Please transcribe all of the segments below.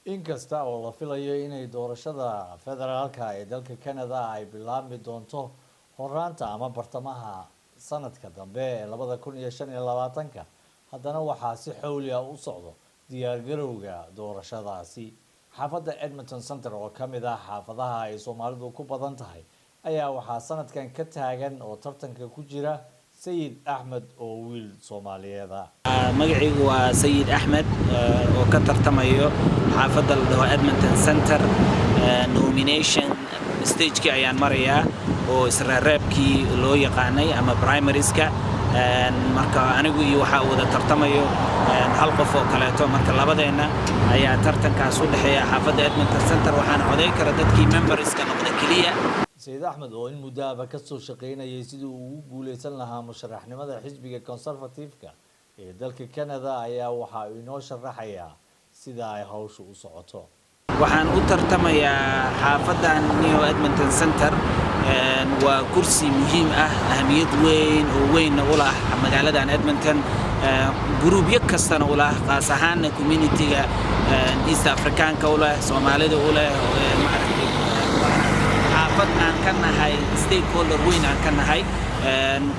Inkasta oo la filayo inay doorashada federaalka ee dalka Canada ay bilaabmi doonto horaanta ama bartamaha sanadka dambe ee 2025-ka, haddana waxaa si xowli ah u socdo diyaargarowga doorashadaasi. Xaafadda Edmonton Center oo ka mid ah xaafadaha ay Soomaalidu ku badan tahay ayaa waxaa sanadkan ka taagan oo tartanka ku jira Sayid Axmed oo wiil Soomaaliyeed ah. Magacaygu waa Sayid Axmed oo ka tartamayo xaafadda la dhaho Edmonton Center. Nomination stagekii ayaan marayaa oo isreebreebkii loo yaqaanay ama primarieska. Marka anigu iyo waxaa wada tartamayo hal qof oo kaleeto. Marka labadeenna ayaa tartankaas u dhexeeya xaafadda Edmonton Center, waxaana coday kara dadkii memberska noqda keliya. Sayid Axmed oo in muddaaba kasoo shaqaynayay sidii uu ugu guuleysan lahaa musharaxnimada xisbiga Conservative-ka ee dalka Canada ayaa waxa uu inoo sharaxayaa sida ay hawshu u socoto. Waxaan u tartamayaa xaafaddan New Edmonton Center. Waa kursi muhiim ah, ahamiyad weyn oo weynna u lah magaaladan Edmonton, guruubyo kastana u lah, qaas ahaanna community-ga East Africaanka u leh, Soomaalida u leh. Maaragtay, xaafad aan ka nahay stakeholder weyn aan ka nahay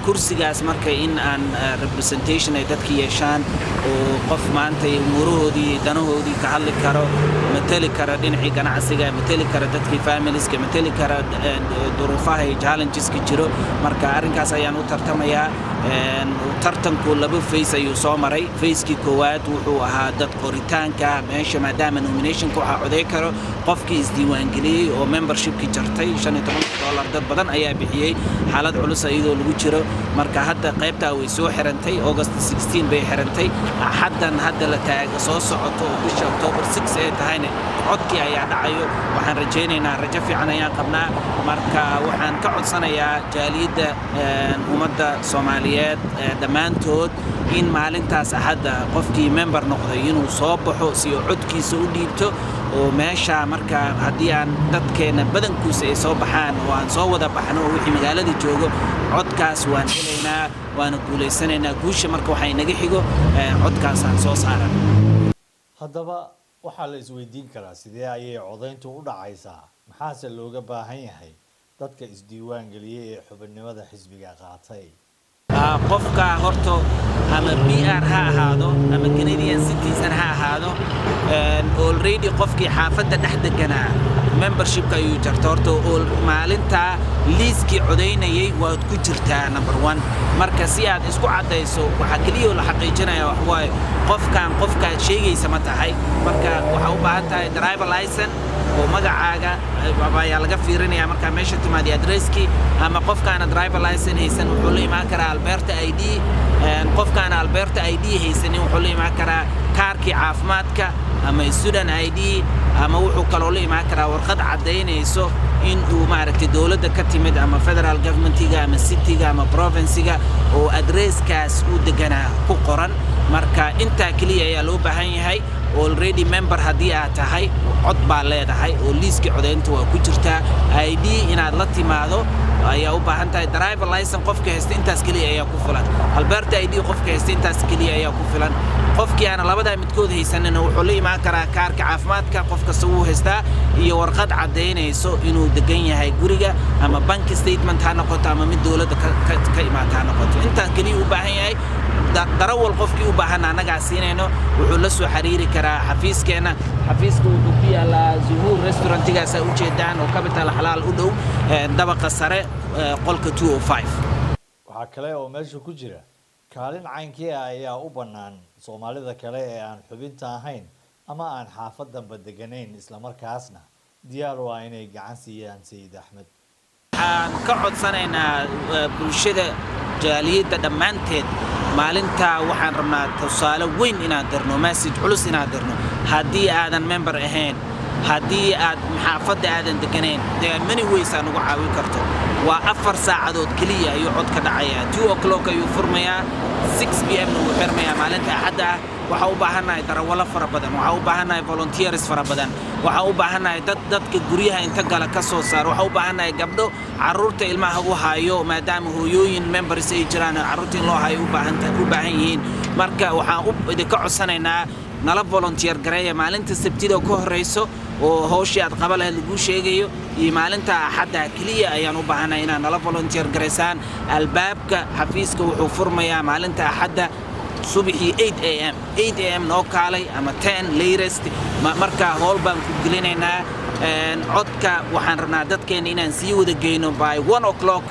kursigaas. Marka in aan representation ay dadka yeeshaan oo qof maanta umuurahoodii, danahoodii ka hadli karo, mateli kara dhinacii ganacsiga, mateli kara dadkii familieska, mateli kara duruufaha iyo challengeska jiro. Marka arrinkaas ayaan u tartamayaa. Tartanku laba phase ayuu soo maray. Phasekii koowaad wuxuu ahaa dad qoritaanka meesha, maadaama nominationka waxaa coday karo qofkii isdiiwaangeliyey oo membershipkii jartay. $15 dad badan ayaa bixiyey, xaalad culus iyadoo lagu jiro. Marka hadda qaybtaa way soo xirantay, August 16 bay xirantay. Axaddan hadda la taaga soo socoto oo bisha October 6 ee tahayna codkii ayaa dhacayo. Waxaan rajaynaynaa, rajo fiican ayaan qabnaa. Marka waxaan ka codsanayaa jaaliyadda ummadda Soomaaliyeed dhammaantood in maalintaas Axadda qofkii member noqday inuu soo baxo si uu codkiisa u dhiibto oo meesha. Marka haddii aan dadkeenna badankiisa ay soo baxaan oo aan soo wada baxno oo wixii magaalada joogo, codkaas waan helaynaa, waana guulaysanaynaa. Guusha marka waxaa inaga xigo codkaasaan soo saaran. Haddaba waxaa la isweydiin karaa, sidee ayay codayntu u dhacaysaa? Maxaase looga baahan yahay dadka isdiiwaan geliyey ee xubinnimada xisbiga qaatay? Qofka horta ama PR ha ahaado ama Canadian citizen ha ahaado, already qofkii xaafadda dhex deganaa membershipka ayuu jarta. Horta maalintaa liiskii codaynayay waad ku jirtaa, number one. Marka si aad isku caddayso, waxaa keliya oo la xaqiijinaya wax waaye qofkan qofkaad sheegaysa ma tahay. Marka waxaa u baahan tahay driver license oo magacaaga ayaa laga fiirinaya markaa meesha timaadi, addresskii. Ama qofkaana driver license haysan wuxuu la imaan karaa Alberta ID. Qofkaana Alberta ID haysanin wuxuu la imaan karaa kaarkii caafimaadka ama student ID, ama wuxuu kaloo la imaan karaa warqad caddaynayso in uu, maaragtay, dowladda ka timid ama federal governmentiga ama cityga ama provincega oo addresskaas uu deganaa ku qoran. Marka intaa keliya ayaa loo baahan yahay. Already member haddii aad tahay, cod baa leedahay oo liiskii codaynta waa ku jirtaa. ID inaad la timaado ayaa u baahan tahay. Driver license qofka haysta, intaas keliya ayaa ku filan. Alberta ID qofka haysta, intaas keliya ayaa ku filan. Qofkii aana labadaa midkood haysanina wuxuu la imaan karaa kaarka caafimaadka, qof kasta wuu haystaa, iyo warqad caddaynayso inuu degan yahay guriga, ama bank statement ha noqoto ama mid dowladda ka imaata ha noqoto. Intaas keliya u baahan yahay. Darawal qofkii u baahan annagaa siinayno, wuxuu la soo xiriiri karaa xafiiskeenna. Xafiiska wuxuu ku yaalaa Zuhuur restaurantigaasaa ujeedaan oo Capital Xalaal u dhow, dabaqa sare, qolka 205. Waxaa kale oo meesha ku jira, kaalin caynkii ah ayaa u bannaan Soomaalida kale ee aan xubinta ahayn ama aan xaafadanba deganayn, islamarkaasna diyaar u ah inay gacan siiyaan Sayid Axmed? Waxaan ka codsanaynaa bulshada jaaliyadda dhammaanteed, maalintaa waxaan rabnaa tusaale weyn inaan dirno, message culus inaan dirno. Haddii aadan member ahayn, haddii aad xaafadda aadan deganayn, there are many ways aan ugu caawin karto. Waa 4 saacadood keliya ayuu cod ka dhacayaa. 2 o'clock ayuu furmayaa, 6 p.m. na wuu xirmayaa maalinta Axadda ah. Waxaa u baahannahay darawallo fara badan, waxaa u baahannahay volunteers fara badan, waxaa u baahannahay dad dadka guryaha inta gala ka soo saaro, waxaa u baahannahay gabdho carruurta ilmaha u hayo, maadaama hooyooyin members ay jiraan, carruurta in loo hayo u baahan yihiin. Marka waxaan u idinka codsanaynaa Nala volunteer gareeya maalinta Sabtida ka horeyso oo hawshii aad qaba lahayd laguu sheegayo, iyo maalinta Axadda keliya ayaan u baahanay inaad nala volunteer garaysaan. Albaabka xafiiska wuxuu furmayaa maalinta Axadda subaxii 8 a.m. 8 a.m. noo kaalay ama 10 latest. Markaa howl baan ku gelinaynaa. Codka waxaan rabnaa dadkeena inaan sii wada geyno by 1 o'clock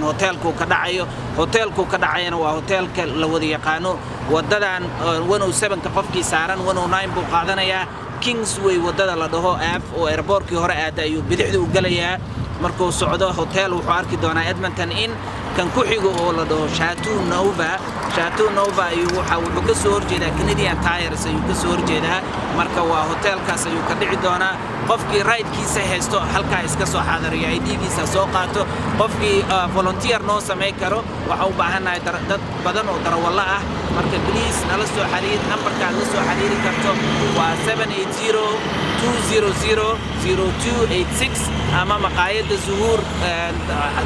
hoteelkuu ka dhacayo. Hoteelkuu ka dhacayana waa hoteelka la wada yaqaano. Wadadan 107-ka qofkii saaran, 109 buu qaadanayaa. Kingsway waddada la dhaho af oo airportkii hore aada ayuu bidixda u gelayaa. Markuu socdo hotel wuxuu arki doonaa Edmonton Inn, kan ku xigo oo la dhaho Chateau Nova. Chateau Nova ayuu waxa wuxuu ka soo horjeedaa, Canadian Tires ayuu ka soo horjeedaa. Marka waa hotelkaas ayuu ka dhici doonaa. Qofkii right-kiisa haysto halkaa iska soo xaadariyo, ID-giisa soo qaato. Qofkii volunteer noo samayn karo, waxaa u baahannahay dad badan oo darawallo ah. Marka please nala soo xiriir. Nambarka aad la soo xiriiri karto waa 780-200-0286, ama maqaayadda Zuhuur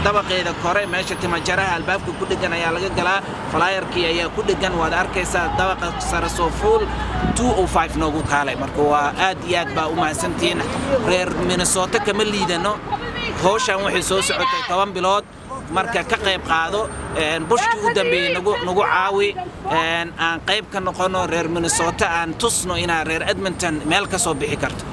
dabaqeeda kore, meesha timajaraha albaabka ku dhegan ayaa laga galaa. Flyerkii ayaa ku dhegan, waad arkaysaa. Dabaqa sare soo fuul, 205 noogu kaalay. Marka waa aad iyo aad baa u mahadsantihiin. Reer Minnesota kama liidano. Howshan waxay soo socotay 10 bilood. Marka ka qayb qaado, bushkii u dambeeyey nagu caawi, aan qayb ka noqono. Reer Minnesota aan tusno inaa reer Edmonton meel ka soo bixi karto.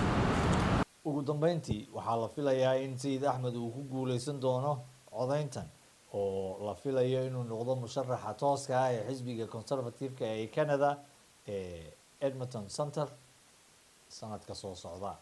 Ugu dambeyntii, waxaa la filayaa in Sayid Axmed uu ku guuleysan doono codeyntan, oo la filayo inuu noqdo musharaxa tooska ah ee xisbiga Conservative-ka ee Canada ee Edmonton Center sanadka soo socda.